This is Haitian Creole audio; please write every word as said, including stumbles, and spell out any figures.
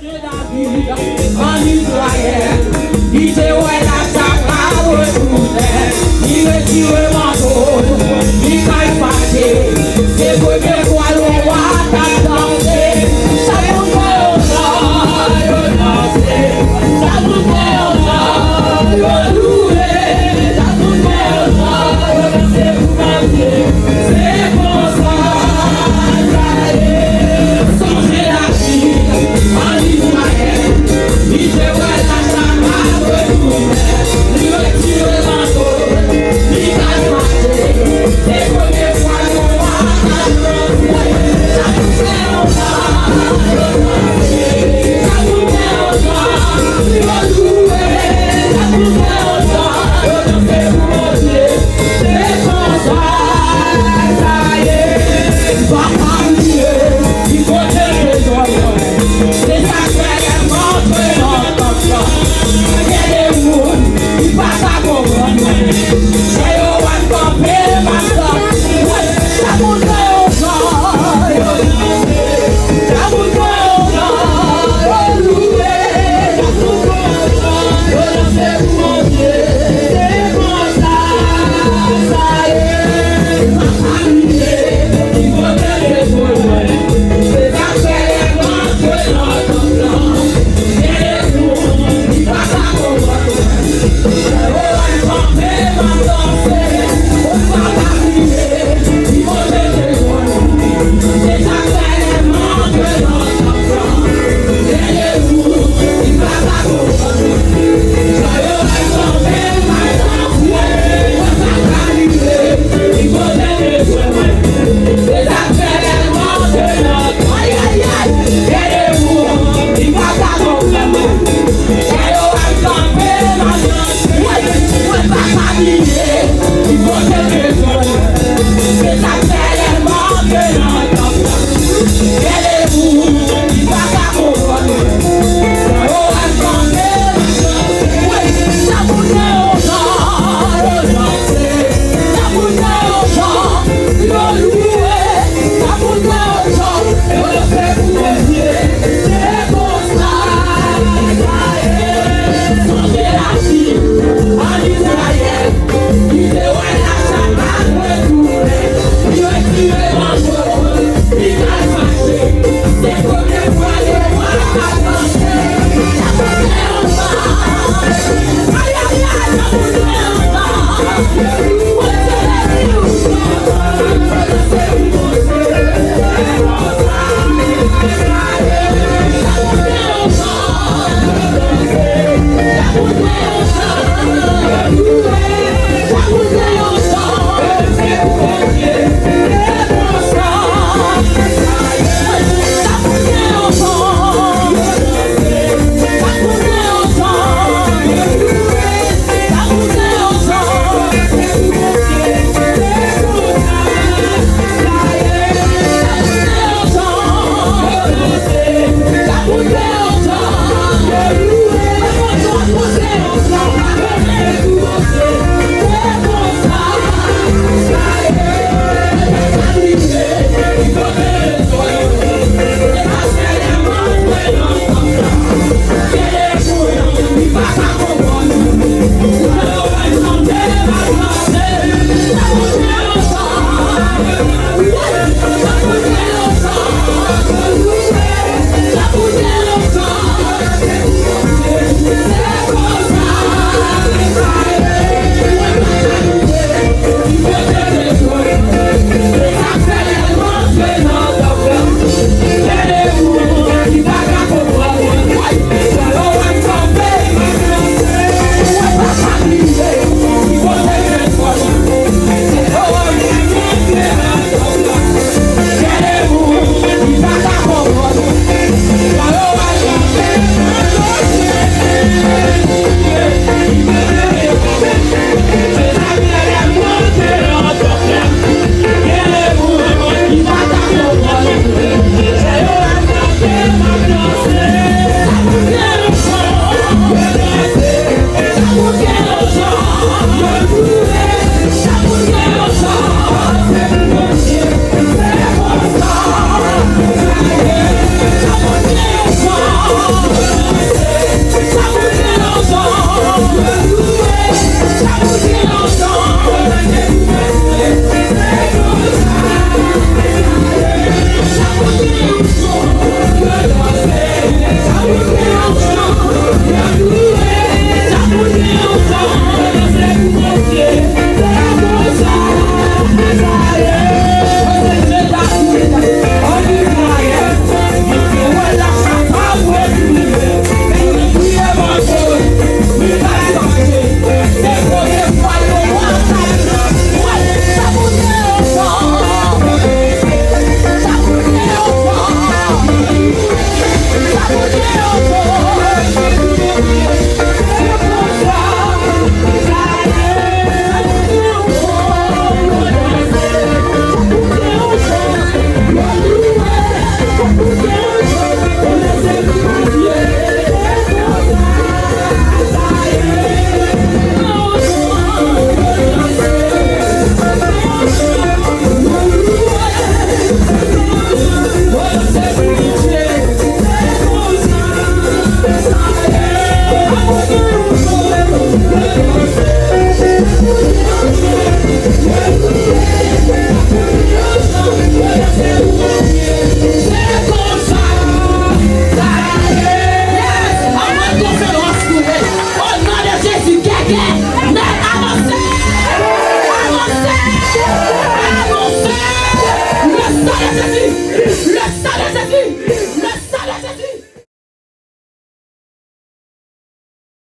David, an Izrayèl, li te wè Lasa pral retounen, li retire manto l, li kay fache, se premye fwa yon wa t ap danse, chak moun fè yon jan, yo danse, chak moun fè yon jan, yo loure, chak moun fè yon jan, yo danse pou Bondye, se konsa sa ye, sonje David, an Izrayèl, li te wè Lasa pral retounen, li retire manto l, li kay fache, se premye fwa yon wa t ap danse.